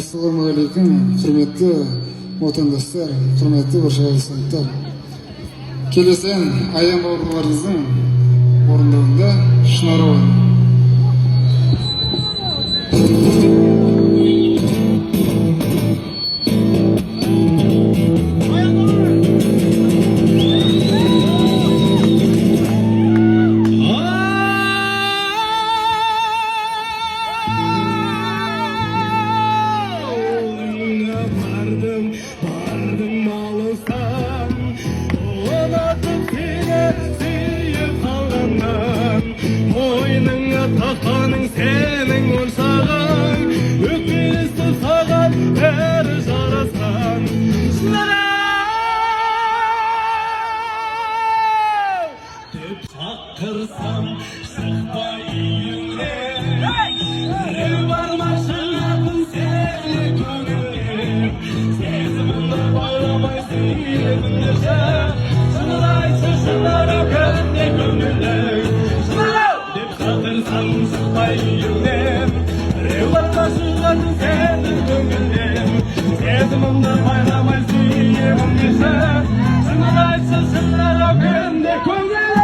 Ассалаумағалейкум, құрметті отандастар, құрметті барша қазақстандықтар! Келесі ән Аян бауырларымыздың орындауында, «Шынар» әні. Ауылыңа бардым, бардым алыстан, ұнатып сені, сүйіп қалғаннан. Мойныңа таққаның сенің моншағың, өкпелесіп саған бәрі жарасқан. Шынар деп шақырсам, шықпай үйіңнен. Біреу бар ма шығатын сені көңілден? Сезімімді байламай сүйемін деші. Шынын айтшы, Шынар, кімде көңілің? Шынар деп шақырсам, шықпай үйіңнен. Біреу бар ма шығатын сені көңілден? Сезімімді байламай сүйемін деші. Шынын айтшы, Шынар, кімде көңілің?